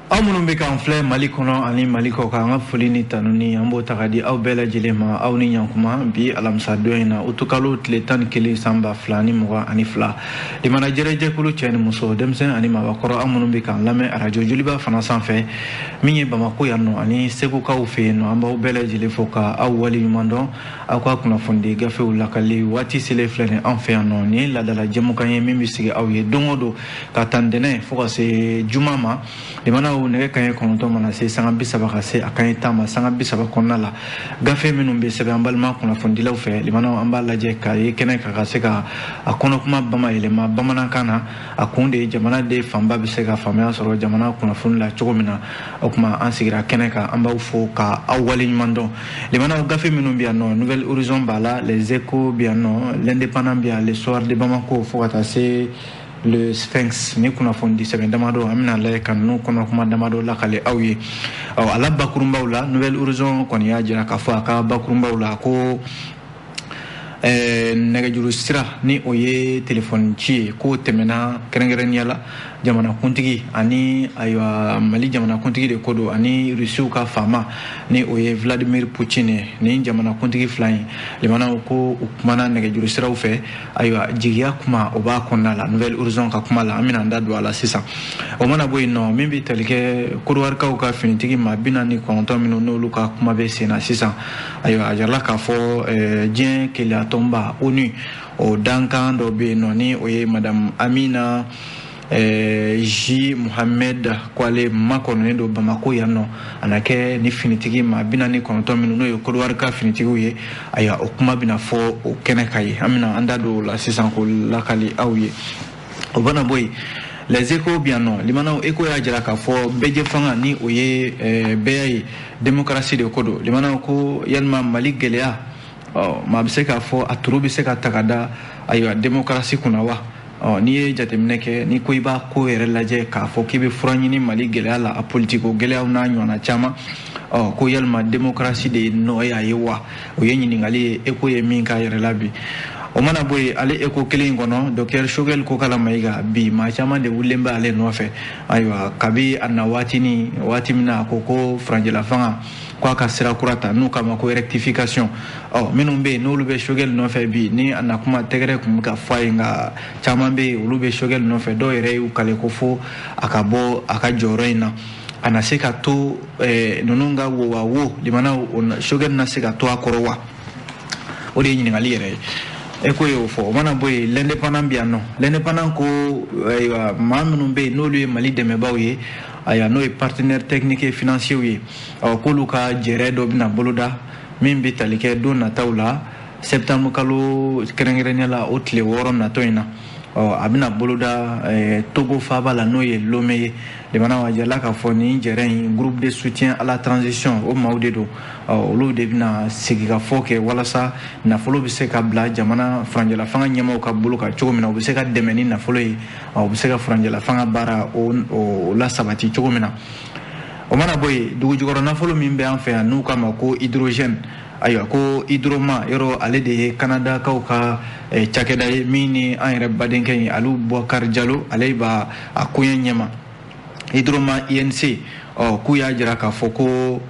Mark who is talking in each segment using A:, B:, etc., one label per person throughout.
A: Aw minnu bɛ k'an filɛ Mali kɔnɔ ani Mali kɔ kan, an ka foli ni tanuni an b'o ta ka di aw bɛɛ lajɛlen ma. Aw ni ɲankuma. Bi alamisa don in na, utukalo tile 11 san 2022, limana jɛrɛjɛkulu, cɛ ni muso, denmisɛn ani maabakɔrɔ, aw minnu bɛ k'an lamɛn arajo Joliba fana sanfɛ min ye Bamako yan nɔ ani Segukaw fɛ yen nɔ, an b'aw bɛɛ lajɛlen fo ka aw waleɲuman dɔn. Aw ka kunnafonidi gafew lakali waati selen filɛ nin anw fɛ yan nɔ. Nin ye laadala jɛmukan ye min bɛ sigi aw ye don o don ka ta ntɛnɛn fo ka se juma ma. Limanaw, nɛgɛ kanɲɛ 9 mana se sanga 30 ka se a kanɲɛ 10 ma, sanga 30 kɔnɔna la, gafe minnu bɛ sɛbɛn an balima kunnafonidilaw fɛ, limanaw, an b'a lajɛ k'a ye kɛnɛ kan ka se ka a kɔnɔkuma bamayɛlɛma bamanankan na. A kun de ye jamanaden fanba bɛ se ka faamuya sɔrɔ jamana kunnafoni la cogo min na. O tuma an sigira kɛnɛ kan, an b'aw fo ka aw waleɲuman dɔn. Limanaw, gafe minnu bɛ yan nɔ, Nouvel Horizon b'a la, Les Échos bɛ yan nɔ, L'Indépendant bɛ yan, Le Soir de Bamako, fo ka taa se Le Sphinx. Ni kunnafoni di sɛbɛn damadɔ, an bɛna lajɛ ka ninnu kɔnɔ kuma damadɔ lakale aw ye. Ɔ, a la bakurunbaw la, Nouvel Horizon kɔni y'a jira k'a fɔ a ka bakurunbaw la ko nɛgɛjuru sira ni o ye telefɔni ci ye, k'o tɛmɛna kɛrɛnkɛrɛnnenya la jamanakuntigi ani, ayiwa, Mali jamanakuntigi de ko don ani Rusiw ka faama ni o ye Vladimir Poutine ye. Ni jamanakuntigi fila in, limanaw, ko u kumana nɛgɛjuru siraw fɛ. Ayiwa, jigiya kuma o b'a kɔnɔna la Nouvel Horizon ka kuma la, an bɛna an da don a la sisan. O mana bɔ yen nɔ, min bɛ tali kɛ Kodiwarikaw ka finitigi maa 49 minnu n'olu ka kuma bɛ sen na sisan, ayiwa, a jirala k'a fɔ diɲɛ keleya tɔnba ONU o dankan dɔ bɛ yen nɔ ni o ye Madame Amina J Mohamed, ko ale makɔnɔnen don Bamako yan nɔ. A na kɛ ni finitigi maa 49 minnu n'o ye Kodiwari ka finitigiw ye, ayiwa, o kuma bɛna fɔ o kɛnɛ kan ye. An bɛna an da don o la sisan k'o lakali aw ye. O bana bɔ yen, Les Échos bɛ yan nɔ. Limanaw, Écho y'a jira k'a fɔ bɛɛjɛ fanga ni o ye bɛɛ ye démocratie de ko don. Limanaw, ko yalima Mali gɛlɛya, ɔ, maa bɛ se k'a fɔ a turu bɛ se ka ta ka da, ayiwa, démocratie kunna wa? Ɔ, n'i ye jateminɛ kɛ, ni ko i b'a ko yɛrɛ lajɛ k'a fɔ k'i bɛ fura ɲini Mali gɛlɛya la, a politiko gɛlɛyaw n'a ɲɔgɔnna caman, ɔ, ko yalima démocratie de ye nɔ ye a ye wa? O ye ɲininkali ye Écho ye min k'a yɛrɛ la bi. O mana bɔ yen, ale Écho kelen in kɔnɔ, docteur Choguel Kokala Mayiga, bi maa caman de wulilen bɛ ale nɔfɛ. Ayiwa, kabi a na waati ni waati min na a ko ko furancɛla fanga ko a ka sira kura ta n'u k'a ma ko rectification, ɔ, minnu bɛ yen n'olu bɛ Choguel nɔfɛ bi, ni a na kuma tɛgɛrɛ tun bɛ ka fɔ a ye, nka caman bɛ yen olu bɛ Choguel nɔfɛ. Dɔw yɛrɛ y'u kale ko fo a ka bɔ a ka jɔyɔrɔ in na. A na se ka to ninnu ka wo wa wo, limanaw, Choguel na se ka to a kɔrɔ wa? O de ye ɲininkali yɛrɛ ye, Écho y'o fɔ. O mana bɔ yen, L'Indépendant bɛ yan nɔ. L'Indépendant ko, ayiwa, maa minnu bɛ yen n'olu ye Mali dɛmɛbaaw ye, ayiwa, n'o ye partenaires techniques et financiers ye, ɔ, k'olu ka jɛrɛ dɔ bɛna boloda min bɛ tali kɛ don nataw la, septembre kalo kɛrɛnkɛrɛnnenya la, o tile 6 natɔ in na. Ɔ, a bɛna boloda Togo faaba la n'o ye Lomé ye. Limanaw, a jirala k'a fɔ nin jɛrɛ in, Groupe de soutien à la transition, o maaw de don. Ɔ, olu de bɛna sigikafɔ kɛ walasa nafolo bɛ se ka bila jamana furancɛla fanga ɲɛmaaw ka bolo kan cogo min na, u bɛ se ka dɛmɛ ni nafolo ye, ɔ, u bɛ se ka furancɛla fanga baara o lasabati cogo min na. O mana bɔ yen, dugu jukɔrɔ nafolo min bɛ an fɛ yan n'u k'a ma ko hydrogène, ayiwa, ko Hydroma yɔrɔ, ale de ye Kanadakaw ka cakɛda ye min ni an yɛrɛ badenkɛ in Alu Bubakari Jalo, ale b'a a koɲɛ ɲɛma, Hydroma INC. Ɔ, k'u y'a jira k'a fɔ ko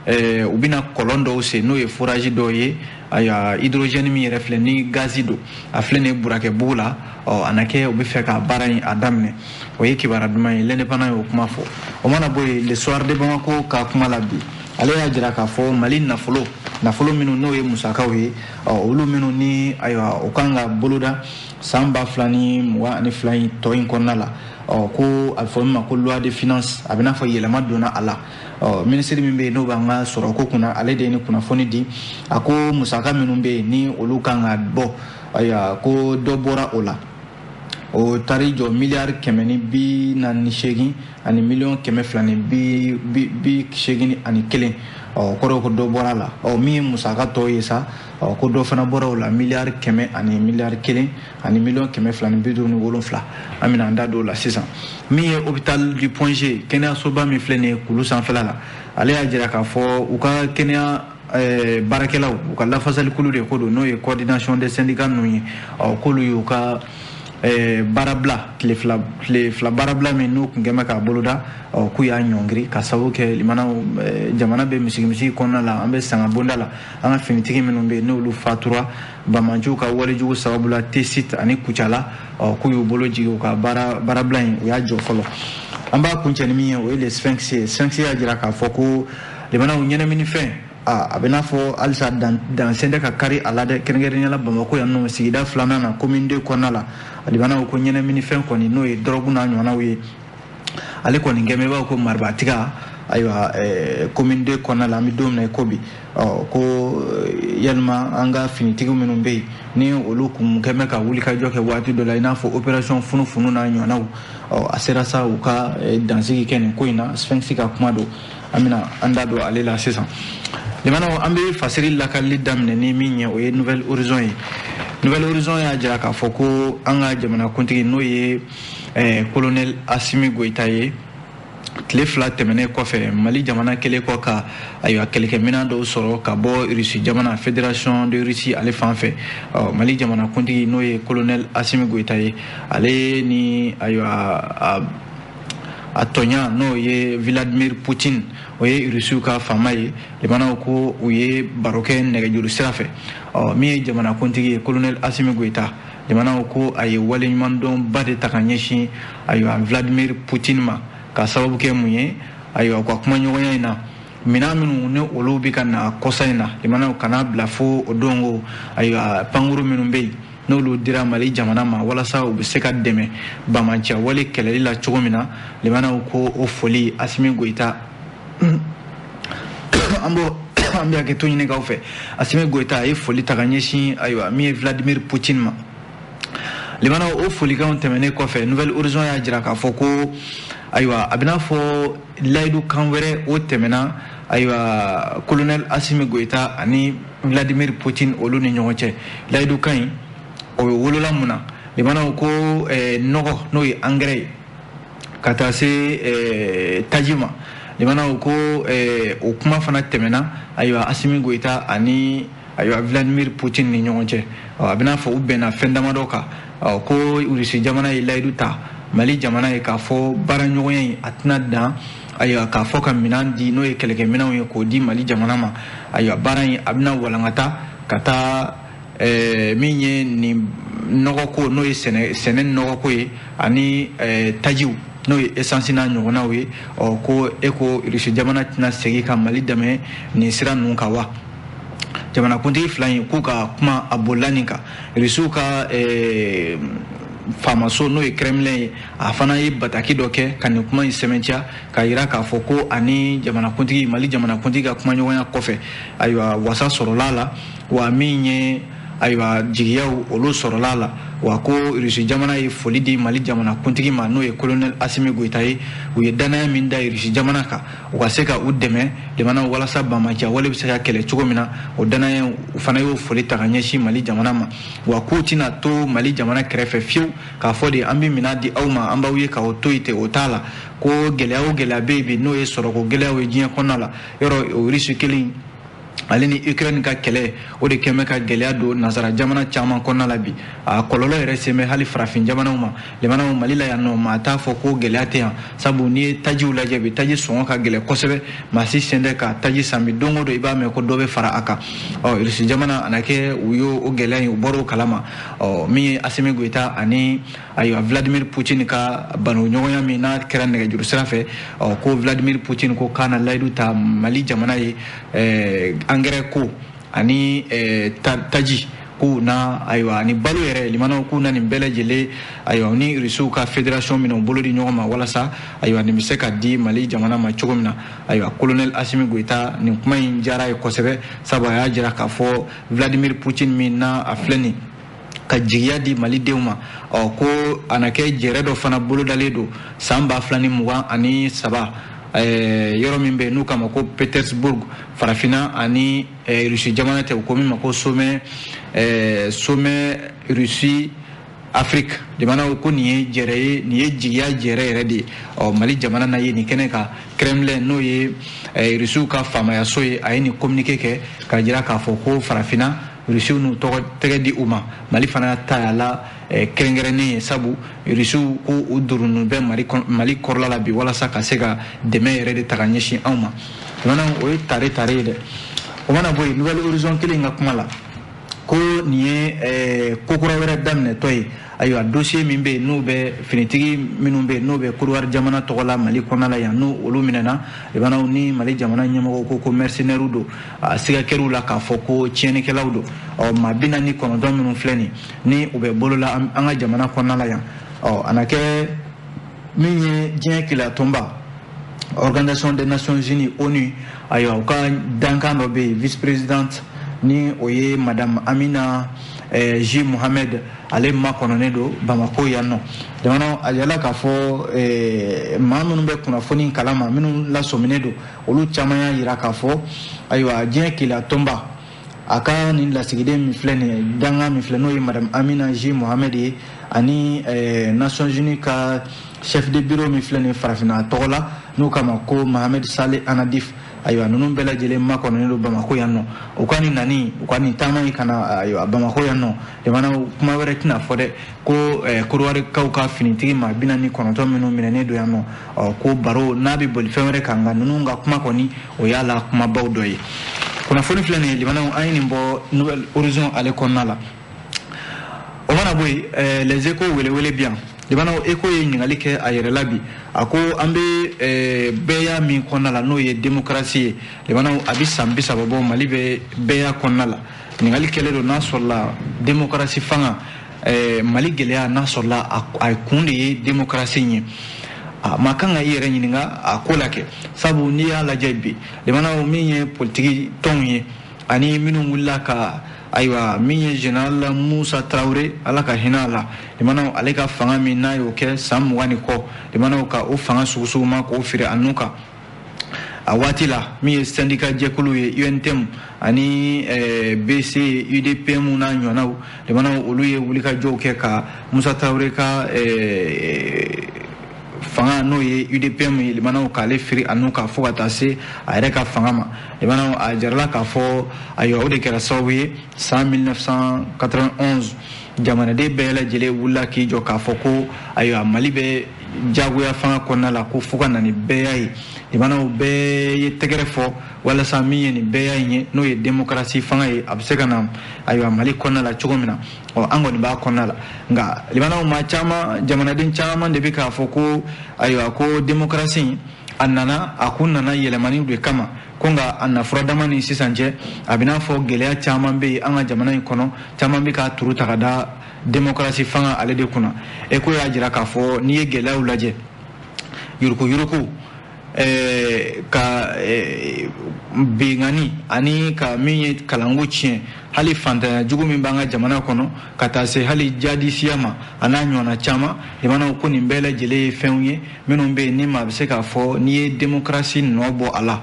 A: u bɛna kɔlɔn dɔw sen n'o ye forage dɔw ye. Ayiwa, hydrogène min yɛrɛ filɛ ni gazi don, a filɛ nin ye Burakɛbugu la. Ɔ, a na kɛ u bɛ fɛ ka baara in a daminɛ. O ye kibaruya duman ye, L'Indépendant y'o kuma fɔ. O mana bɔ yen, Le Soir de Bamako ka kuma la bi, ale y'a jira k'a fɔ Mali nafolo, nafolo minnu n'o ye musakaw ye, ɔ, olu minnu ni, ayiwa, o kan ka boloda san 2022 in tɔ in kɔnɔna la, ɔ, ko a bɛ fɔ min ma ko loi de finance, a bɛ n'a fɔ yɛlɛma donna a la. Ɔ, minisiri min bɛ yen n'o b'an ka sɔrɔko kunna, ale de ye ni kunnafoni di. A ko musaka minnu bɛ yen ni olu kan ka bɔ, ayiwa, ko dɔ bɔra o la, o taari jɔ miliyari 148 ani miliyɔn 281. Ɔ, kɔrɔ ko dɔ bɔra a la. Ɔ, min ye musaka tɔw ye sa, ɔ, ko dɔ fana bɔra o la, miliyari 100 ani miliyari 1 ani miliyɔn 257. An bɛna an da don o la sisan. Min ye hôpital du Point G, kɛnɛyasoba min filɛ nin ye kulu sanfɛla la, ale y'a jira k'a fɔ u ka kɛnɛya baarakɛlaw, u ka lafasalikulu de ko don, n'o ye coordination des syndicats ninnu ye, ɔ, k'olu y'u ka Baarabila tile fila baarabila min n'u kun kɛn bɛ k'a boloda, k'u y'a ɲɔngiri ka sababu kɛ limanaw jamana bɛ misigimisigi kɔnɔna la. An bɛ sanga bonda la, an ka finitigi minnu bɛ yen n'olu fatura bamanciw ka walejugu sababu la Tesit ani Kucala, k'u y'u bolo jigin u ka baarabila in, u y'a jɔ fɔlɔ. An b'a kuncɛ ni min ye, o ye le Sphinx ye. Sphinx y'a jira k'a fɔ ko limanaw ɲɛnaminifɛn a bɛ n'a fɔ halisa dan sen tɛ ka kari a la dɛ, kɛrɛnkɛrɛnnenya la Bamakɔ yan nɔ, sigida filanan na, commune 2 kɔnɔna la. Limanaw ko ɲɛnaminifɛn kɔni, n'o ye dɔrɔgu n'a ɲɔgɔnnaw ye, ale kɔni kɛn bɛ b'a ko maribatiga. Ayiwa, commune 2 kɔnɔna la, an bɛ don min na i ko bi, ko yalima an ka finitigiw minnu bɛ yen ni olu kun kɛn bɛ ka wulikajɔ kɛ waati dɔ la, i n'a fɔ opération funufunu n'a ɲɔgɔnnaw, a sera sa u ka dansigi kɛ nin ko in na. Sphinx ka kuma don, an bɛna an da don ale la sisan. Limanaw, an bɛ fasiri lakalili daminɛ ni min ye, o ye Nouvel Horizon ye. Nouvel Horizon y'a jira k'a fɔ ko an ka jamanakuntigi, n'o ye colonel Assimi Goïta ye, tile 2 tɛmɛnen kɔfɛ, Mali jamana kɛlen kɔ ka, ayiwa, kɛlɛkɛminɛn dɔw sɔrɔ ka bɔ Rusi jamana, Fédération de Russie ale fan fɛ, Mali jamanakuntigi, n'o ye colonel Assimi Goïta ye, ale ni, ayiwa, a tɔɲa, n'o ye Vladimir Poutine, o ye Rusiw ka faama ye, limanaw ko u ye baro kɛ nɛgɛjuru sira fɛ. Ɔ min ye jamanakuntigi ye, colonel Assimi Goïta, limanaw ko a ye waleɲumandɔnba de ta ka ɲɛsin, ayiwa, Vladimir Poutine ma, ka sababu kɛ mun ye? Ayiwa, u ka kumaɲɔgɔnya in na, minɛn minnu ni olu bɛ ka na kɔsa in na, limanaw kana bila fo o don ko, ayiwa, pankuru minnu bɛ yen n'olu dira Mali jamana ma walasa u bɛ se ka dɛmɛ bamanciya wale kɛlɛli la cogo min na, limanaw ko o foli Assimi Goïta, an b'o an bɛ hakɛto ɲini k'aw fɛ, Assimi Goïta a ye foli ta ka ɲɛsin, ayiwa, min ye Vladimir Poutine ma. Limanaw, o folikanw tɛmɛnen kɔfɛ, Nouvel Horizon y'a jira k'a fɔ ko, ayiwa, a bɛna fɔ layidu kan wɛrɛ o tɛmɛna, ayiwa, colonel Assimi Goïta ani Vladimir Poutine olu ni ɲɔgɔn cɛ. Layidu kan in, o ye wolola mun na? Limanaw ko nɔgɔ, n'o ye engrais ye, ka taa se taji ma, limanaw ko o kuma fana tɛmɛna, ayiwa, Assimi Goïta ani, ayiwa, Vladimir Poutine ni ɲɔgɔn cɛ. A bɛna fɔ u bɛnna fɛn damadɔ kan, ko Rusi jamana ye layidu ta Mali jamana ye k'a fɔ baaraɲɔgɔnya in a tɛna dan, ayiwa, k'a fɔ ka minɛn di, n'o ye kɛlɛkɛminɛnw ye, k'o di Mali jamana ma. Ayiwa, baara in a bɛna walankata ka taa min ye nin nɔgɔko, n'o ye sɛnɛ nɔgɔko ye, ani tajiw, n'o ye essence n'a ɲɔgɔnnaw ye. Ɔ ko e ko Rusi jamana tɛna segin ka Mali dɛmɛ nin sira ninnu kan wa? Jamanakuntigi fila in k'u ka kuma a bolila nin kan. Rusiw ka faamaso, n'o ye Kremlin ye, a fana ye bataki dɔ kɛ ka nin kuma in sɛmɛntiya k'a yira k'a fɔ ko ani jamanakuntigi, Mali jamanakuntigi ka kumaɲɔgɔnya kɔfɛ, ayiwa, wasa sɔrɔla a la, wa min ye, ayiwa, jigiyaw olu sɔrɔla a la, wa ko Rusi jamana ye foli di Mali jamanakuntigi ma, n'o ye colonel Assimi Goïta ye. U ye danaya min da Rusi jamana kan u ka se ka u dɛmɛ jamana walasa bamaciya wale bɛ se ka kɛlɛ cogo min na, o danaya u fana y'o foli ta ka ɲɛsin Mali jamana ma, wa k'u tɛna to Mali jamana kɛrɛfɛ fiyewu k'a fɔ de an bɛ minɛn di aw ma, an b'aw ye k'aw to yen ten, o t'a la. Ko gɛlɛya o gɛlɛya bɛ yen bi, n'o ye sɔrɔko gɛlɛyaw ye diɲɛ kɔnɔna la, yɔrɔ o Rusi kelen ale ni Ukraine ka kɛlɛ, o de kɛn bɛ ka gɛlɛya don nansara jamana caman kɔnɔna la bi. A kɔlɔlɔ yɛrɛ sen bɛ hali farafin jamanaw ma. Limanaw, Mali la yan nɔ, maa t'a fɔ ko gɛlɛya tɛ yan, sabu n'i ye tajiw lajɛ bi, taji sɔngɔ ka gɛlɛ kosɛbɛ, maa si sen tɛ ka taji san bi. Don o don i b'a mɛn ko dɔ bɛ fara a kan. Ɔ Irisi jamana a na kɛ u y'o o gɛlɛya in, u bɔr'o kalama. Ɔ min ye Assimi Goïta ani, ayiwa, Vladimir Poutine ka banoɲɔgɔnya min n'a kɛra nɛgɛjuru sira fɛ, ɔ ko Vladimir Poutine ko k'a na layidu ta Mali jamana ye engrais ko ani taji k'u na, ayiwa, ani balo yɛrɛ, limanaw, k'u na nin bɛɛ lajɛlen, ayiwa, ni Rusiw ka fédération minɛ u bolo di ɲɔgɔn ma walasa, ayiwa, nin bɛ se ka di Mali jamana ma cogo min na. Ayiwa, colonel Assimi Goïta, nin kuma in diyara ye kosɛbɛ, sabu a y'a jira k'a fɔ Vladimir Poutine min n'a a filɛ nin ka jigiya di malidenw ma, ɔ ko a na kɛ jɛrɛ dɔ fana bolodalen don san 2023, yɔrɔ min bɛ yen n'u k'a ma ko Petersburg, farafinna ani Rusi jamana tɛ, u ko min ma ko sommet Russie Afrique. Jamanaw ko nin ye jɛrɛ ye, nin ye jigiya jɛrɛ yɛrɛ de ye. Ɔ Mali jamana na ye nin kɛnɛ kan, Kremlin, n'o ye Rusiw ka faamayaso ye, a ye nin communiqué kɛ k'a jira k'a fɔ ko farafinna Rusiw n'u tɔgɔ tɛgɛ di u ma. Mali fana ta la kɛrɛnkɛrɛnnen ye, sabu Rusiw ko u doronu bɛ Mali kɔrɔla la bi walasa ka se ka dɛmɛ yɛrɛ de ta ka ɲɛsin anw ma. Jamana o ye tare tare ye dɛ. O mana bɔ yen, Nouvel Horizon kelen ka kuma la ko nin ye ko kura wɛrɛ daminɛtɔ ye. Ayiwa, dossier min bɛ yen n'o bɛ finitigi minnu bɛ yen n'o bɛ Côte d'Ivoire jamana tɔgɔ la Mali kɔnɔna la yan, n'o olu minɛna, limanaw ni Mali jamana ɲɛmɔgɔw ko mercenaires don, a siga kɛr'u la k'a fɔ ko tiɲɛnikɛlaw don. Ɔ maa 49 minnu filɛ nin ni u bɛ bolo la an ka jamana kɔnɔna la yan, ɔ a na kɛ min ye diɲɛ keleya tɔnba, Organisation des Nations Unies, ONU, ayiwa, u ka dankan dɔ bɛ yen, vice présidente ni o ye madame Amina J Mohamed, ale makɔnɔnen don Bamako yan nɔ. Jamana a yala k'a fɔ maa minnu bɛ kunnafoni kalama, minnu lasɔminen don, olu caman y'a yira k'a fɔ ayiwa, diɲɛ keleya tɔnba a ka nin lasigiden min filɛ nin ye, dankan min filɛ, n'o ye madame Amina J Mohamed ye, ani Nations Unies ka chef de bureau min filɛ nin ye farafinna tɔgɔ la, n'o kama ko Mohamed Saleh Anadif, ayiwa, ninnu bɛɛ lajɛlen makɔnɔnen don Bamako yan nɔ. U ka nin nani, u ka nin taama in ka na ayiwa Bamako yan nɔ, jamana kuma wɛrɛ tɛna fɔ dɛ, ko Korowalikaw ka finitigi maa 49 minnu minɛnen don yan nɔ, ɔ ko baro n'a bɛ boli fɛn wɛrɛ kan, nka ninnu ka kuma kɔni o y'a la kumabaw dɔ ye. Kunnafoni filɛ nin ye, limanaw, an ye nin bɔ Nouvel Horizon ale kɔnɔna la. O mana bɔ yen, Les Échos welewele bi yan. Limanaw, Écho ye ɲininkali kɛ a yɛrɛ la bi, a ko an bɛ bɛɛya min kɔnɔna la, n'o ye démocratie ye, limanaw, a bɛ san 30 bɔ Mali bɛ bɛɛya kɔnɔna la. Ɲininkali kɛlen don n'a sɔrɔla démocratie fanga, Mali gɛlɛya n'a sɔrɔla a kun de ye démocratie ye. A maa kan ka i yɛrɛ ɲininka a ko la kɛ, sabu n'i y'a lajɛ bi, limanaw, min ye politiki tɔnw ye ani minnu wulila ka, ayiwa, min ye général Musa Traoré, Ala ka hinɛ a la, limanaw, ale ka fanga min n'a y'o kɛ san 20 ni kɔ, limanaw, ka o fanga sugusugu ma k'o feere a nun kan. A waati la, min ye syndicat jɛkulu ye, UNTM ani BC, UDPM n'a ɲɔgɔnnaw, limanaw, olu ye wulikajɔw kɛ ka Musa Traoré ka fanga, n'o ye UDPM ye, limanaw, k'ale firi a nun kan fo ka taa se a yɛrɛ ka fanga ma. Limanaw, a jarala k'a fɔ ayiwa, o de kɛra sababu ye san 1991 jamanaden bɛɛ lajɛlen wulila k'i jɔ k'a fɔ ko ayiwa, Mali bɛ jagoya fanga kɔnɔna la, ko fo ka na ni bɛɛya ye. Limanaw, bɛɛ ye tɛgɛrɛ fɔ walasa min ye nin bɛɛya in ye, n'o ye démocratie fanga ye, a bɛ se ka na ayiwa Mali kɔnɔna la cogo min na. Ɔ an kɔni b'a kɔnɔna la, nka limanaw, maa caman, jamanaden caman de bɛ k'a fɔ ko ayiwa, ko démocratie a nana, a kun nana yɛlɛmani de kama, ko nka a na fura dama ni sisan cɛ, a bɛ n'a fɔ gɛlɛya caman bɛ yen an ka jamana in kɔnɔ, caman bɛ k'a turu ta ka da démocratie fanga ale de kunna. Eko y'a jira k'a fɔ n'i ye gɛlɛyaw lajɛ, yurukuyuruku, ka bengani ani ka min ye kalanko tiɲɛ, hali fantanya jugu min b'an ka jamana kɔnɔ, ka taa se hali jadisiya ma, a n'a ɲɔgɔnna caman, limanaw, ko nin bɛɛ lajɛlen ye fɛnw ye minnu bɛ yen ni maa bɛ se k'a fɔ n'i ye démocratie nɔ bɔ a la,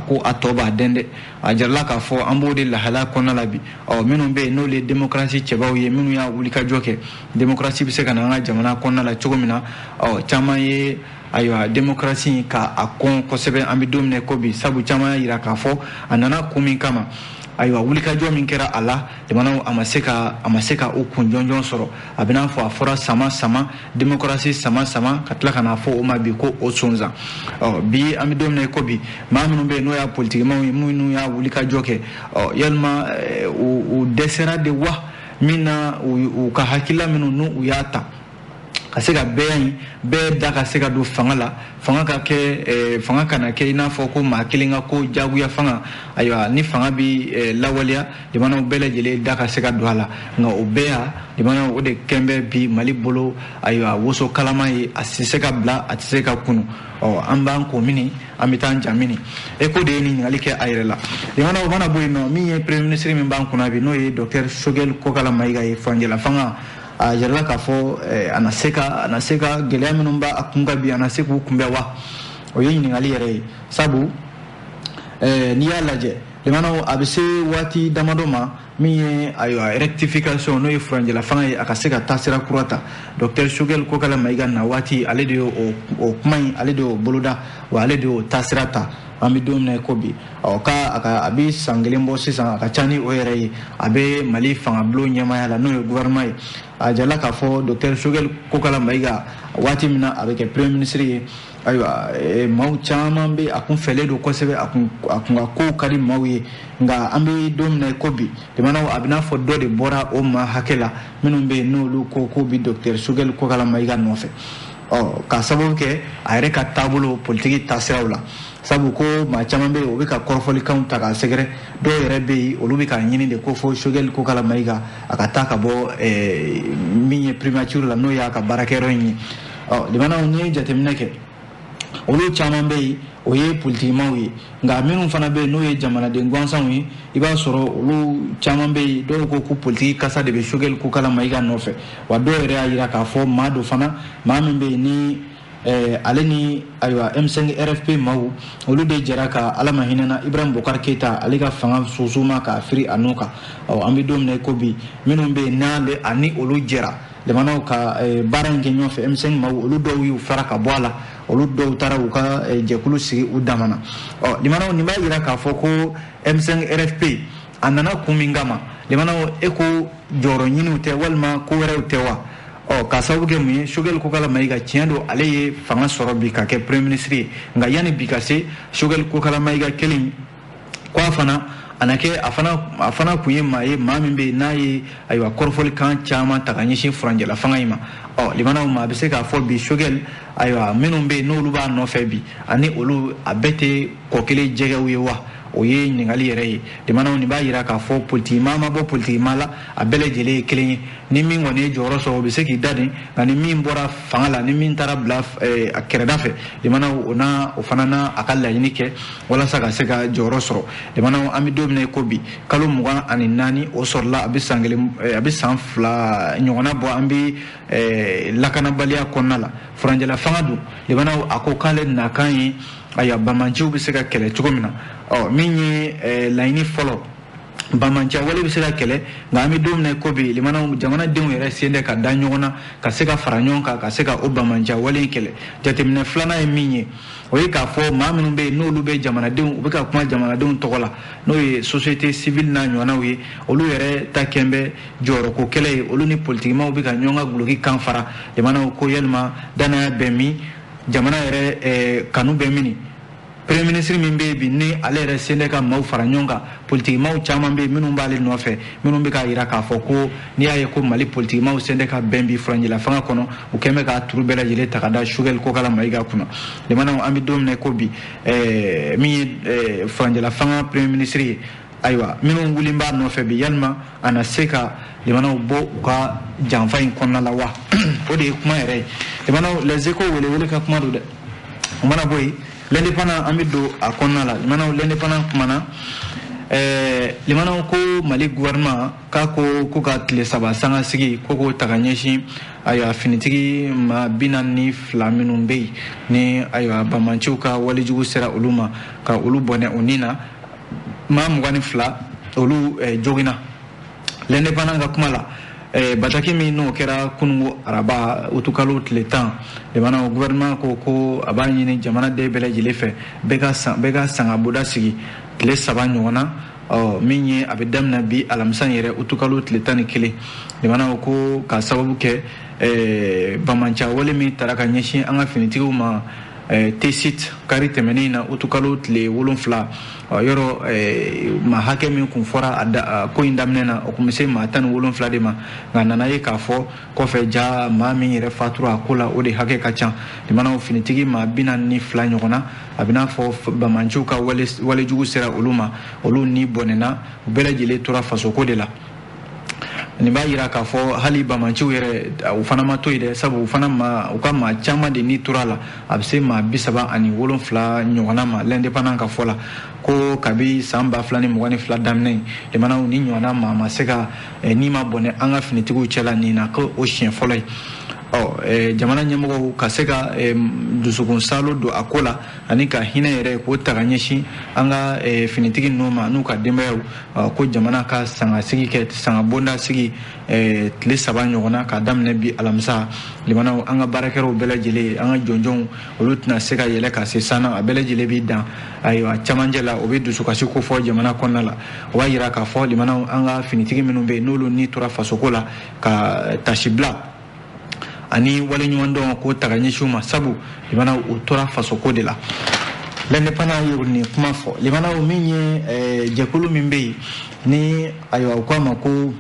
A: ko a tɔ b'a dɛn dɛ. A jarala k'a fɔ an b'o de lahalaya kɔnɔna la bi. Ɔ minnu bɛ yen n'olu ye démocratie cɛbaw ye, minnu y'a wulikajɔ kɛ démocratie bɛ se ka na an ka jamana kɔnɔna la cogo min na, ɔ caman ye ayiwa démocratie ka a kɔn kosɛbɛ an bɛ don min na ko bi, sabu caman y'a jira k'a fɔ a nana kun min kama, ayiwa, wulikajɔ min kɛra a la, jamanaw, a ma se ka o kun jɔnjɔn sɔrɔ. A bɛ n'a fɔ a fɔra sama sama démocratie, sama sama, ka tila ka n'a fɔ o ma bi ko o sonsan. Ɔ bi an bɛ don min na ko bi, maa minnu bɛ yen n'o y'a politikimaw ye, minnu y'a wulikajɔ kɛ, ɔ yalima u dɛsɛra de wa, min na u ka hakilila minnu n'u y'a ta ka se ka bɛɛ in bɛɛ da ka se ka don fanga la, fanga ka kɛ, fanga kana kɛ i n'a fɔ ko maa kelen ka ko jagoya fanga, ayiwa, ni fanga bi lawaleya, jamanaw bɛɛ lajɛlen da ka se ka don a la. Nka o bɛɛ ya, jamanaw, o de kɛn bɛ bi Mali bolo, ayiwa, woso kalama ye, a tɛ se ka bila, a tɛ se ka kunu. Ɔ an b'an ko mini, an bɛ taa an ja mini. Eko de ye nin ɲininkali kɛ a yɛrɛ la. Jamanaw mana bɔ yen nɔ, min ye premier ministre min b'an kunna bi, n'o ye docteur Choguel Kokalla Maïga ye, furancɛla fanga, a yɛrɛla k'a fɔ a na se ka gɛlɛya minnu b'a kun kan bi, a na se k'u kunbɛn wa? O ye ɲininkali yɛrɛ ye, sabu n'i y'a lajɛ, limanaw, a bɛ se waati damadɔ ma min ye ayiwa rectification, n'o ye furancɛla fanga ye, a ka se ka taasira kura ta. Docteur Choguel Kokalla Maïga na waati, ale de y'o o kuma in, ale de y'o boloda, wa ale de y'o taasira ta. An bɛ don min na i ko bi, ɔ k'a a ka a bɛ san kelen bɔ sisan, a ka ca ni o yɛrɛ ye, a bɛ Mali fangabulon ɲɛmaaya la, n'o ye gouvernement ye. A jala k'a fɔ docteur Choguel Kokalla Maïga, waati min na a bɛ kɛ premier ministre ye, ayiwa, maaw caman bɛ a kun fɛlen don kosɛbɛ, a kun ka kow ka di maaw ye. Nka an bɛ don min na i ko bi, limanaw, a bɛ n'a fɔ dɔ de bɔra o maa hakɛ la minnu bɛ yen n'olu ko k'u bɛ docteur Choguel Kokalla Maïga nɔfɛ, ɔ k'a sababu kɛ a yɛrɛ ka taabolo politiki taasiraw la. Sabu ko maa caman bɛ yen, o bɛ ka kɔrɔfɔlikanw ta k'a sɛgɛrɛ. Dɔw yɛrɛ bɛ yen, olu bɛ k'a ɲini de ko fo Choguel Kokalla Maïga a ka taa ka bɔ min ye primature la, n'o y'a ka baarakɛyɔrɔ in ye. Ɔ limanaw, n'i ye jateminɛ kɛ, olu caman bɛ yen, o ye politikimaw ye. Nka minnu fana bɛ yen, n'o ye jamanaden gansanw ye, i b'a sɔrɔ olu caman bɛ yen, dɔw ko ko politiki kasa de bɛ Choguel Kokalla Maïga nɔfɛ. Wa dɔw yɛrɛ y'a jira k'a fɔ maa dɔ fana, maa min bɛ yen ni ale ni, ayiwa, M5 RFP maaw, olu de jɛra ka Ala ma hinɛna Ibrahim Boubacar Keïta, ale ka fanga susuma k'a firi a n'o kan. Ɔ an bɛ don min na i ko bi, minnu bɛ yen n'ale ani olu jɛra jamanaw ka baara in kɛ ɲɔgɔn fɛ, M5 maaw, olu dɔw y'u fara ka bɔ a la, olu dɔw taara u ka jɛkulu sigi u damana. Ɔ limanaw, nin b'a jira k'a fɔ ko M5 RFP a nana kun min kama, limanaw, e ko jɔyɔrɔ ɲiniw tɛ walima ko wɛrɛw tɛ wa? Ɔ k'a sababu kɛ mun ye? Choguel Kokalla Maïga, tiɲɛ don, ale ye fanga sɔrɔ bi ka kɛ premier ministre ye. Nka yanni bi ka se, Choguel Kokalla Maïga kelen ko a fana a na kɛ, a fana kun ye maa ye, maa min bɛ yen n'a ye, ayiwa, kɔrɔfɔlikan caman ta ka ɲɛsin furancɛla fanga in ma. Ɔ limanaw, ma a bɛ se k'a fɔ bi Choguel, ayiwa, minnu bɛ yen n'olu b'a nɔfɛ bi, ani olu a bɛɛ tɛ kɔ kelen jɛgɛw ye wa? O ye ɲininkali yɛrɛ ye. Limanaw, nin b'a jira k'a fɔ politikimaa ma bɔ politikimaa la, a bɛɛ lajɛlen ye kelen ye. Ni min kɔni ye jɔyɔrɔ sɔrɔ, o bɛ se k'i da nin. Nka ni min bɔra fanga la, ni min taara bila a kɛrɛda fɛ, limanaw, o n'a o fana n'a a ka laɲini kɛ walasa ka se ka jɔyɔrɔ sɔrɔ. Limanaw, an bɛ don min na i ko bi, kalo 24 o sɔrɔla, a bɛ san kelen, a bɛ san 2 ɲɔgɔnna bɔ, an bɛ lakanabaliya kɔnɔna la. Furancɛla fanga dun, limanaw, a ko k'ale nakan ye, ayiwa, bamanciw bɛ se ka kɛlɛ cogo min na. Ɔ min ye laɲini fɔlɔ, bamanciya wale bɛ se ka kɛlɛ. Nka an bɛ don min na i ko bi, limanaw, jamanadenw yɛrɛ sen tɛ ka da ɲɔgɔn na ka se ka fara ɲɔgɔn kan ka se ka o bamanciya wale in kɛlɛ. Jateminɛ filanan ye min ye, o ye k'a fɔ maa minnu bɛ yen n'olu bɛ jamanadenw, u bɛ ka kuma jamanadenw tɔgɔ la, n'o ye société civile n'a ɲɔgɔnnaw ye, olu yɛrɛ ta kɛn bɛ jɔyɔrɔko kɛlɛ ye. Olu ni politikimaw bɛ ka ɲɔgɔn ka guloki kan fara. Jamanaw ko yalima danaya bɛ min, jamana yɛrɛ kanu bɛ min? Premier ministre min bɛ yen bi, ni ale yɛrɛ sen tɛ ka maaw fara ɲɔgɔn kan, politikimaw caman bɛ yen minnu b'ale nɔfɛ, minnu bɛ k'a jira k'a fɔ ko n'i y'a ye ko Mali politikimaw sen tɛ ka bɛn bi furancɛla fanga kɔnɔ, u kɛn bɛ k'a turu bɛɛ lajɛlen ta ka da Choguel Kokalla Maïga kunna. Limanaw, an bɛ don min na i ko bi, min ye furancɛla fanga premier ministre ye, ayiwa, minnu wulilen b'a nɔfɛ bi, yalima a na se ka limanaw bɔ u ka janfa in kɔnɔna la wa? O de ye kuma yɛrɛ ye. Limanaw, Les Échos welewele ka kuma don dɛ. O mana bɔ yen, L'Indépendant, an bɛ don a kɔnɔna la. Limanaw, L'Indépendant kumana, limanaw, ko Mali gouvernement k'a ko ko ka tile 3 sanga sigi ko k'o ta ka ɲɛsin, ayiwa, finitigi maa 42 minnu bɛ yen ni, ayiwa, bamanciw ka walejugu sera olu ma ka olu bɔnɛ u ni na, maa 22 olu joginna. L'Indépendant ka kuma la, bataki min n'o kɛra kununko araba, utukalo tile 10, limanaw, gouvernement ko ko a b'a ɲini jamanaden bɛɛ lajɛlen fɛ, bɛɛ ka sangaboda sigi tile 3 ɲɔgɔn na. Ɔ min ye a bɛ daminɛ bi alamisa yɛrɛ, utukalo tile 11. Limanaw, ko k'a sababu kɛ bamanciya wale min tara ka ɲɛsin an ka finitigiw ma Tessit kari tɛmɛnen na, utukalo tile 7, yɔrɔ maa hakɛ min kun fɔra a ko in daminɛ na, o kun bɛ se maa 17 de ma. Nka nana ye k'a fɔ kɔfɛ ja, maa min yɛrɛ fatura a ko la, o de hakɛ ka ca. Limanaw, finitigi maa 42 ɲɔgɔn na, a bɛ n'a fɔ bamanciw ka walejugu sera olu ma, olu ni bɔnɛna, u bɛɛ lajɛlen tora fasoko de la. Nin b'a yira k'a fɔ hali bamanciw yɛrɛ, u fana ma to yen dɛ, sabu u fana ma u ka maa caman de ni tora a la, a bɛ se maa 37 ɲɔgɔnna ma. L'Indépendant ka fɔ la, ko kabi san 2022 daminɛ, limanaw, ni ɲɔgɔnna maa ma se ka ni ma bɔnɛ an ka finitigiw cɛla nin na, ko o siɲɛ fɔlɔ ye. Ɔ Ɔ jamana ɲɛmɔgɔw ka se ka dusukun saalo don a ko la ani ka hinɛ yɛrɛ k'o ta ka ɲɛsin an ka finitigi ninnu ma n'u ka denbayaw, ko jamana ka sangasigi kɛ, sangabonda sigi tile 3 ɲɔgɔnna k'a daminɛ bi alamisa. Limanaw, an ka baarakɛlaw bɛɛ lajɛlen, an ka jɔnjɔnw, olu tɛna se ka yɛlɛ ka se san na, a bɛɛ lajɛlen b'i dan ayiwa camancɛ la. O bɛ dusukasi ko fɔ jamana kɔnɔna la. O b'a yira k'a fɔ limanaw, an ka finitigi minnu bɛ yen n'olu ni tora fasoko la, ka tasi bila ani waleɲumandɔn k'o ta ka ɲɛsin u ma, sabu limanaw, u tora fasoko de la. L'Indépendant ye nin kuma fɔ. Limanaw, min ye jɛkulu min bɛ yen ni ayiwa u k'a ma ko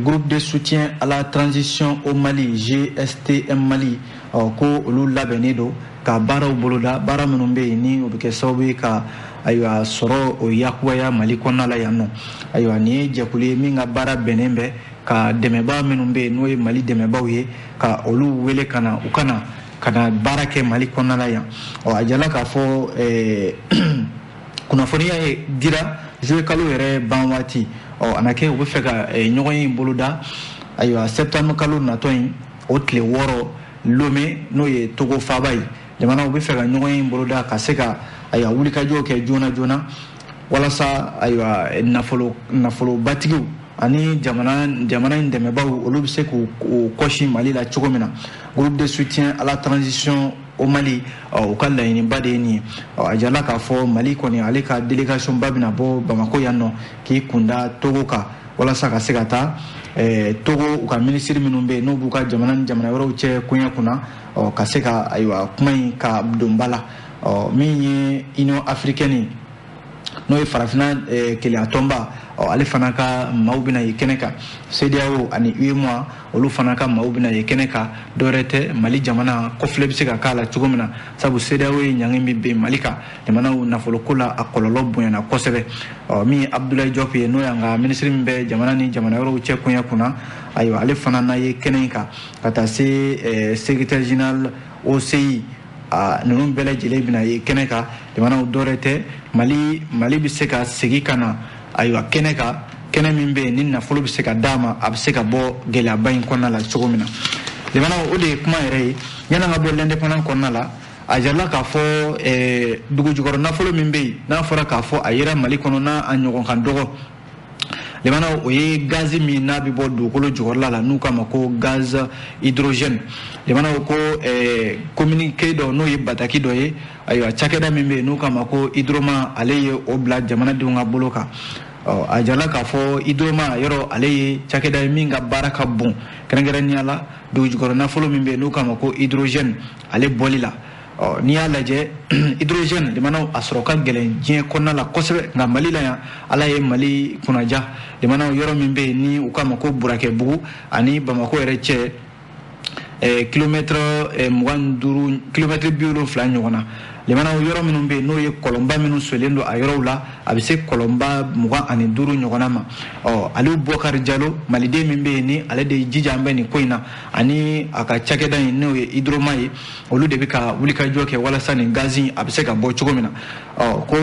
A: groupe de soutien à la transition au Mali, GSTM Mali, ko olu labɛnnen don ka baaraw boloda, baara minnu bɛ yen ni o bɛ kɛ sababu ye ka ayiwa sɔrɔ o yakubaya Mali kɔnɔna la yan nɔ. Ayiwa, nin ye jɛkulu ye min ka baara bɛnnen bɛ ka dɛmɛbaa minnu bɛ yen n'o ye Mali dɛmɛbaaw ye, ka olu wele ka na, u ka na ka na baara kɛ Mali kɔnɔna la yan. Ɔ a jala k'a fɔ kunnafoniya ye dira juillet kalo yɛrɛ ban waati. Ɔ a na kɛ u bɛ fɛ ka ɲɔgɔn ye boloda ayiwa septembre kalo natɔ in, o tile 6, Lomé, n'o ye Togo faaba ye. Jamana u bɛ fɛ ka ɲɔgɔn ye boloda ka se ka ayiwa wulikajɔw kɛ joona joona, walasa ayiwa nafolobatigiw ani jamana in dɛmɛbaaw, olu bɛ se k'u kɔsi Mali la cogo min na. Groupe de soutien à la transition au Mali, u ka laɲiniba de ye nin ye. A jala k'a fɔ Mali kɔni, ale ka délégation ba bɛna bɔ Bamako yan nɔ k'i kunda Togo kan, walasa ka se ka taa Togo u ka minisiri minnu bɛ yen n'u b'u ka jamana ni jamana wɛrɛw cɛ koɲɛ kunna, ka se ka ayiwa kuma in ka don ba la. Min ye Union africaine ye, n'o ye farafinna keleya tɔnba, ale fana ka maaw bɛna ye kɛnɛ kan. CEDEAO ani UEMOA, olu fana ka maaw bɛna ye kɛnɛ kan. Dɔwɛrɛ tɛ, Mali jamana kɔfilɛ bɛ se ka k'a la cogo min na, sabu CEDEAO ye ɲangi min bin Mali kan jamanaw nafoloko la, a kɔlɔlɔ bonyana kosɛbɛ. Min ye Abdoulaye Diop ye, n'o y'an ka minisiri min bɛ jamana ni jamana wɛrɛw cɛ koɲɛ kunna, ayiwa ale fana na ye kɛnɛ in kan, ka taa se secrétaire général OCI, ninnu bɛɛ lajɛlen bɛna ye kɛnɛ kan. Jamanaw, dɔwɛrɛ tɛ, Mali bɛ se ka segin ka na ayiwa kɛnɛ kan, kɛnɛ min bɛ yen ni nafolo bɛ se ka d'a ma, a bɛ se ka bɔ gɛlɛyaba in kɔnɔna la cogo min na. Jamanaw, o de ye kuma yɛrɛ ye. Yan'an ka bɔ l'Indépendant kɔnɔna la, a jirala k'a fɔ dugu jukɔrɔ nafolo min bɛ yen n'a fɔra k'a fɔ a yera Mali kɔnɔ n'a a ɲɔgɔn kan dɔgɔ, limanaw, o ye gazi min n'a bɛ bɔ dugukolo jukɔrɔla la n'u k'a ma ko gaz hydrogène. Limanaw, ko communiqué dɔ, n'o ye bataki dɔ ye, ayiwa cakɛda min bɛ yen n'u k'a ma ko Hydroma, ale ye o bila jamanadenw ka bolo kan. A jirala k'a fɔ Hydroma yɔrɔ, ale ye cakɛda ye min ka baara ka bon, kɛrɛnkɛrɛnnenya la dugu jukɔrɔ nafolo min bɛ yen n'u k'a ma ko hydrogène, ale bɔli la. N'i y'a lajɛ, hydrogène, limanaw, a sɔrɔ ka gɛlɛn diɲɛ kɔnɔna la kosɛbɛ, nka Mali la yan, Ala ye Mali kunnaja. Limanaw, yɔrɔ min bɛ yen ni u k'a ma ko Burakɛbugu ani Bamako yɛrɛ cɛ kilomètre 25, kilomètre 70 ɲɔgɔn na, limanaw, yɔrɔ minnu bɛ yen n'o ye kɔlɔnba minnu solen don a yɔrɔw la, a bɛ se kɔlɔnba 25 ɲɔgɔnna ma. Aliou Bɔkari Jalo, maliden min bɛ yen ni ale de jija an bɛ nin ko in na, ani a ka cakɛda in n'o ye Hydroma ye, olu de bɛ ka wulikajɔ kɛ walasa nin gazi a bɛ se ka bɔ cogo min na. Ko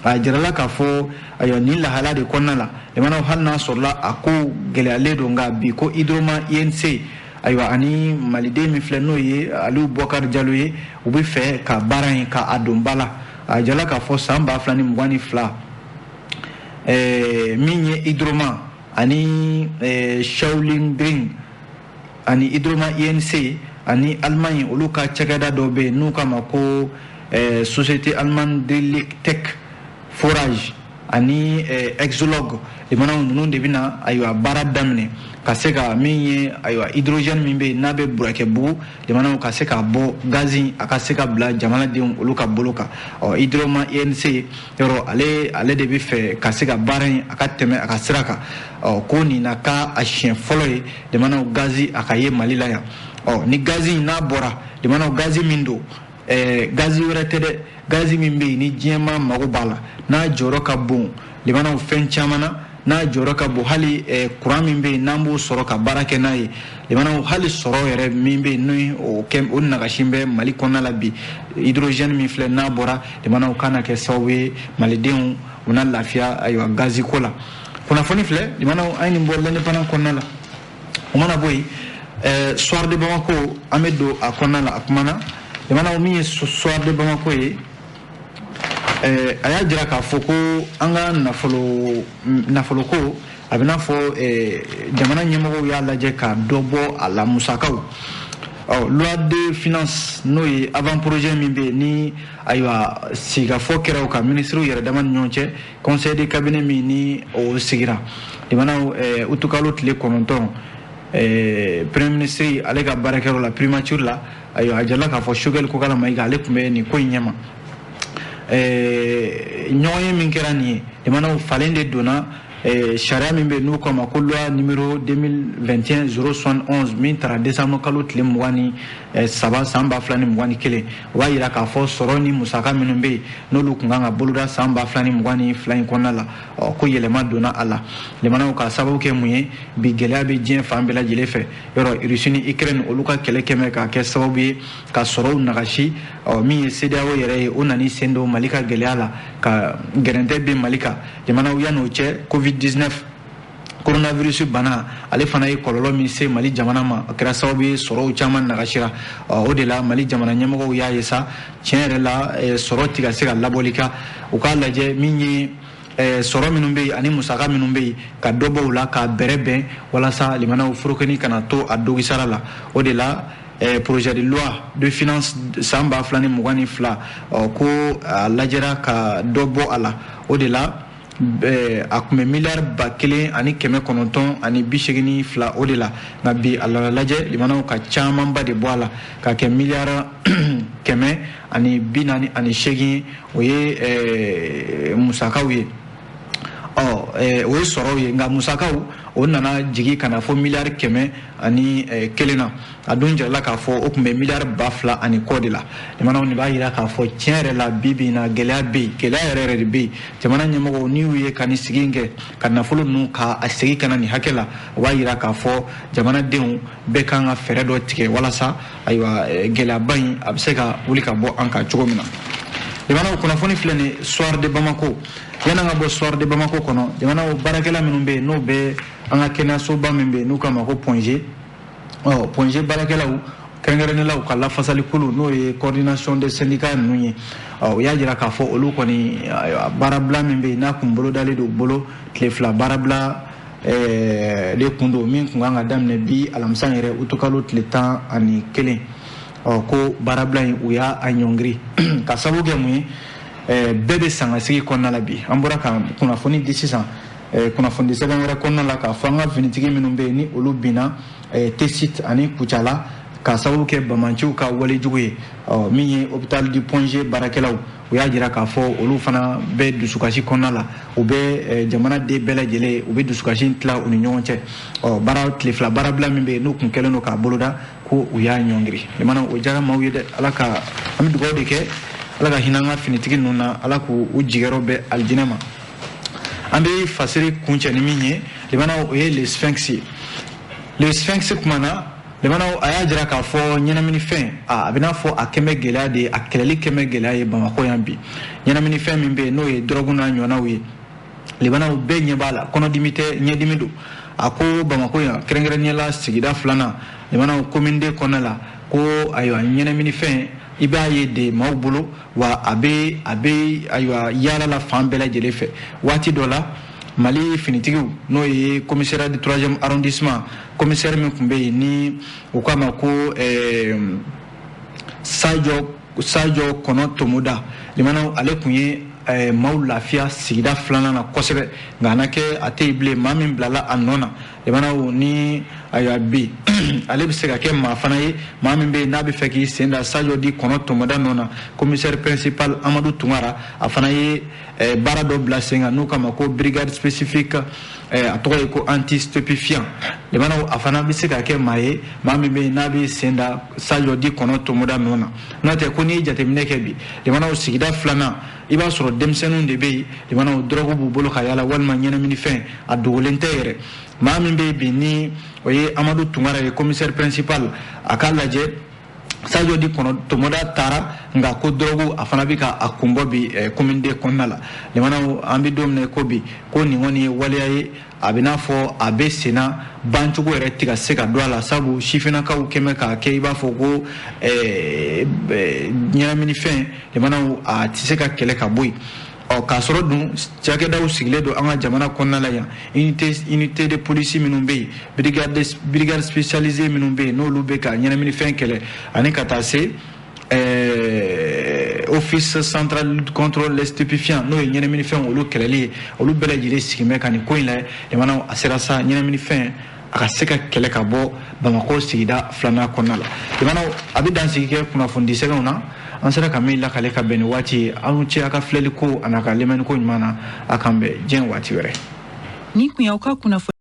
A: a jirala k'a fɔ ayiwa nin lahala de kɔnɔna la, limanaw, hali n'a sɔrɔla a ko gɛlɛyalen don, nka bi ko Hydroma INC, ayiwa ani maliden min filɛ n'o ye Aliou Bɔkari Jalo ye, u bɛ fɛ ka baara in ka a don ba la. A jala k'a fɔ san 2022, min ye Hydroma ani Shaolin Green ani Hydroma INC ani Allemagne, olu ka cakɛda dɔ bɛ yen n'u k'a ma ko Société allemande Tech Forage ani Exolog, limanaw, ninnu de bɛna ayiwa baara daminɛ ka se ka min ye ayiwa hydrogène min bɛ yen n'a bɛ Burakɛbugu, limanaw, ka se ka bɔ gazi, a ka se ka bila jamanadenw olu ka bolo kan. Hydroma INC yɔrɔ, ale de bɛ fɛ ka se ka baara in a ka tɛmɛ a ka sira kan. Ko nin na ka a siɲɛ fɔlɔ ye, limanaw, gazi a ka ye Mali la yan. Ni gazi in n'a bɔra, limanaw, gazi min don, gazi wɛrɛ tɛ dɛ, gazi min bɛ yen ni diɲɛmaa mago b'a la, n'a jɔyɔrɔ ka bon, limanaw, fɛn caman na, n'a jɔyɔrɔ ka bon, hali kuran min bɛ yen n'an b'o sɔrɔ ka baara kɛ n'a ye, limanaw, hali sɔrɔ yɛrɛ min bɛ yen ni o kɛ o nagasi bɛ Mali kɔnɔna la bi, hydrogène min filɛ n'a bɔra, limanaw, kan na kɛ sababu ye malidenw u na lafiya ayiwa gazi ko la. Kunnafoni filɛ, limanaw, an ye nin bɔ l'Indépendant kɔnɔna la. O mana bɔ yen, Soir de Bamako, an bɛ don a kɔnɔna la. A kumana jamana min ye Soir de Bamako ye, a y'a jira k'a fɔ ko an ka nafoloko a bɛ n'a fɔ jamana ɲɛmɔgɔw y'a lajɛ ka dɔ bɔ a la musakaw. Ɔ, loi de finance, n'o ye avant projet min bɛ yen, ni ayiwa sigikafɔ kɛra o kan minisiriw yɛrɛ dama ni ɲɔgɔn cɛ, conseil de cabinet min ni o sigira jamanaw utukalo tile 9, premier ministre ale ka baarakɛyɔrɔ la, primature la, ayiwa a jirala k'a fɔ Choguel Kokalla Maïga ale tun bɛ nin ko in ɲɛma. Ɲɔgɔn ye min kɛra nin ye, jamanaw falen de donna sariya min bɛ yen n'u k'a ma ko loi numéro 2021 071 min taara décembre kalo tile 23 san 2021. O b'a yira k'a fɔ sɔrɔ ni musaka minnu bɛ yen, n'olu tun kan ka boloda san 2022 in kɔnɔna la, ɔ, ko yɛlɛma donna a la. Jamanaw ka sababu kɛ mun ye? Bi gɛlɛya bɛ diɲɛ fan bɛɛ lajɛlen fɛ. Yɔrɔ Russie ni Ukraine, olu ka kɛlɛ kɛmɛ k'a kɛ sababu ye ka sɔrɔw nagasi. Ɔ, min ye CEDEAO yɛrɛ ye, o nana sen don Mali ka gɛlɛya la ka gɛrɛntɛ bin Mali kan. Jamanaw, yan'o cɛ, Covid 19, coronavirus bana, ale fana ye kɔlɔlɔ min se Mali jamana ma, a kɛra sababu ye sɔrɔw caman nagasira. O de la Mali jamana ɲɛmɔgɔw y'a ye sa, tiɲɛ yɛrɛ la, sɔrɔ ti ka se ka labɔli kan. U k'a lajɛ min ye sɔrɔ minnu bɛ yen ani musaka minnu bɛ yen, ka dɔ bɔ u la k'a bɛrɛ bɛn, walasa limanaw furukɛni kana to a dogisara la. O de la projet de loi de finance san 2022, ko a lajɛra ka dɔ bɔ a la. O de la a tun bɛ miliyari 1982 o de la, nka bi a nana lajɛ limanaw ka camanba de bɔ a la ka kɛ miliyari 148. O ye musakaw ye, ɔ, o ye sɔrɔw ye, nka musakaw o nana jigin ka na fɔ miliyari 101 na. A dun jirala k'a fɔ o tun bɛ miliyari 2000 ani kɔ de la. Jamanaw, nin b'a yira k'a fɔ tiɲɛ yɛrɛ la, bi bi in na, gɛlɛya bɛ yen, gɛlɛya yɛrɛ yɛrɛ de bɛ yen. Jamana ɲɛmɔgɔw, n'i y'u ye ka nin sigi in kɛ ka nafolo ninnu ka a segin ka na nin hakɛ la, o b'a yira k'a fɔ jamanadenw bɛɛ kan ka fɛɛrɛ dɔ tigɛ walasa ayiwa gɛlɛyaba in a bɛ se ka wuli ka bɔ an kan cogo min na. Jamanaw, kunnafoni filɛ nin Soir de Bamako. Yan'an ka bɔ Soir de Bamako kɔnɔ, jamanaw, baarakɛla minnu bɛ yen, n'o bɛ an ka kɛnɛyasoba min bɛ yen n'u k'a ma ko Point G, ɔ, Point G baarakɛlaw, kɛrɛnkɛrɛnnenya u ka lafasalikulu, n'o ye coordination des syndicats ninnu ye, ɔ, u y'a jira k'a fɔ olu kɔni baarabila min bɛ yen n'a kun bolodalen don u bolo, tile 2 baarabila de kun don, min kun kan ka daminɛ bi alamisa yɛrɛ utukalo tile 11. Ɔ, ko baarabila in, u y'a ɲɔngiri ka sababu kɛ mun ye? Bɛɛ bɛ sangasigi kɔnɔna la bi. An bɔra ka kunnafoni di sisan kunnafoni sɛbɛn wɛrɛ kɔnɔna la k'a fɔ an ka finitigi minnu bɛ yen, ni olu binna Tessit ani Kucala k'a sababu kɛ bamanciw ka walejugu ye. Ɔ, min ye hôpital du Point G baarakɛlaw, u y'a jira k'a fɔ olu fana bɛ dusukasi kɔnɔna la. U bɛ jamana den bɛɛ lajɛlen, u bɛ dusukasi tila u ni ɲɔgɔn cɛ. Ɔ, baara tile 2 baarabila min bɛ yen, n'u kun kɛlen don k'a boloda, ko u y'a ɲɔngiri. Jamana, o diyara maaw ye dɛ. Ala ka an bɛ dugawu de kɛ, Ala ka hinɛ an ka finitigi ninnu na, Ala k'u u jigiyɔrɔ bɛn alijinɛ ma. An bɛ fasiri kuncɛ ni min ye, limanaw, o ye Le Sphinx ye. Le Sphinx kumana, limanaw, a y'a jira k'a fɔ ɲɛnaminifɛn, a bɛ n'a fɔ a kɛmɛ gɛlɛya de ye, a kɛlɛli kɛmɛ gɛlɛya ye Bamakɔ yan bi. Ɲɛnaminifɛn min bɛ yen, n'o ye dɔrɔgu n'a ɲɔgɔnnaw ye, limanaw, bɛɛ ɲɛ b'a la, kɔnɔdimi tɛ, ɲɛdimi don. A ko Bamakɔ yan, kɛrɛnkɛrɛnnenya la sigida 2nan, limanaw, commune deux kɔnɔna la, ko ayiwa ɲɛnaminifɛn i b'a ye de maaw bolo wa, a bɛ ayiwa yaala la fan bɛɛ lajɛlen fɛ. Waati dɔ la, Mali finitigiw, n'o ye commissariat du troisième arrondissement, commissaire min tun bɛ yen ni u k'a ma ko Sadio Kɔnɔ Tomoda, limanaw, ale tun ye maaw lafiya sigida 2nan na kosɛbɛ, nka a na kɛ a tɛ yen bilen. Maa min bilala a nɔ na, limanaw, ni ayiwa bi ale bɛ se ka kɛ maa fana ye, maa min bɛ yen n'a bɛ fɛ k'i sen da Sadio di Kɔnɔ Tomoda nɔ na. Commissaire principal Amadu Tunkara, a fana ye baara dɔ bila sen kan n'u k'a ma ko brigade spécifique, a tɔgɔ ye ko anti stupéfiant. Limanaw, a fana bɛ se ka kɛ maa ye, maa min bɛ yen n'a bɛ sen da Sadio di Kɔnɔ Tomoda nɔ na. N'o tɛ ko n'i ye jateminɛ kɛ bi, limanaw, sigida 2nan, i b'a sɔrɔ denmisɛnninw de bɛ yen, limanaw, dɔrɔgu b'u bolo ka yala walima ɲɛnaminifɛn, a dogolen tɛ yɛrɛ. Maa min bɛ yen bi ni o ye Amadu Tunkara ye, commissaire principal, a k'a lajɛ Sadio di kɔnɔ tomoda taara, nka ko dɔrɔgu a fana bɛ ka a kunbɔ bi commune deux kɔnɔna la. Limanaw, an bɛ don min na ko bi, ko nin kɔni ye waleya ye, a bɛ n'a fɔ a bɛ senna, bancogo yɛrɛ tɛ ka se ka don a la, sabu sifinnakaw kɛmɛ k'a kɛ i b'a fɔ ko ɲɛnaminifɛn. Limanaw, a tɛ se ka kɛlɛ ka bɔ yen. Ɔ, k'a sɔrɔ dun cakɛdaw sigilen don an ka jamana kɔnɔna la yan, unité de police minnu bɛ yen, brigade spécialisée minnu bɛ yen, n'olu bɛ ka ɲɛnaminifɛn kɛlɛ, ani ka taa se Office central contre les stupéfiants, n'o ye ɲɛnaminifɛn olu kɛlɛli ye, olu bɛɛ lajɛlen sigin bɛ ka nin ko in lajɛ. Jamana a sera sa, ɲɛnaminifɛn a ka se ka kɛlɛ ka bɔ Bamakɔ sigida filanan kɔnɔna la. Jamana a bɛ dansigi kɛ kunnafoni sɛbɛnw na, an sera ka min lakale ka bɛn ni waati ye. Aw cɛ a ka filɛli ko a n'a ka lamɛnni ko ɲuman na. A k'an bɛn diɲɛ waati wɛrɛ.
B: Nin kun y'aw ka kunnafoni.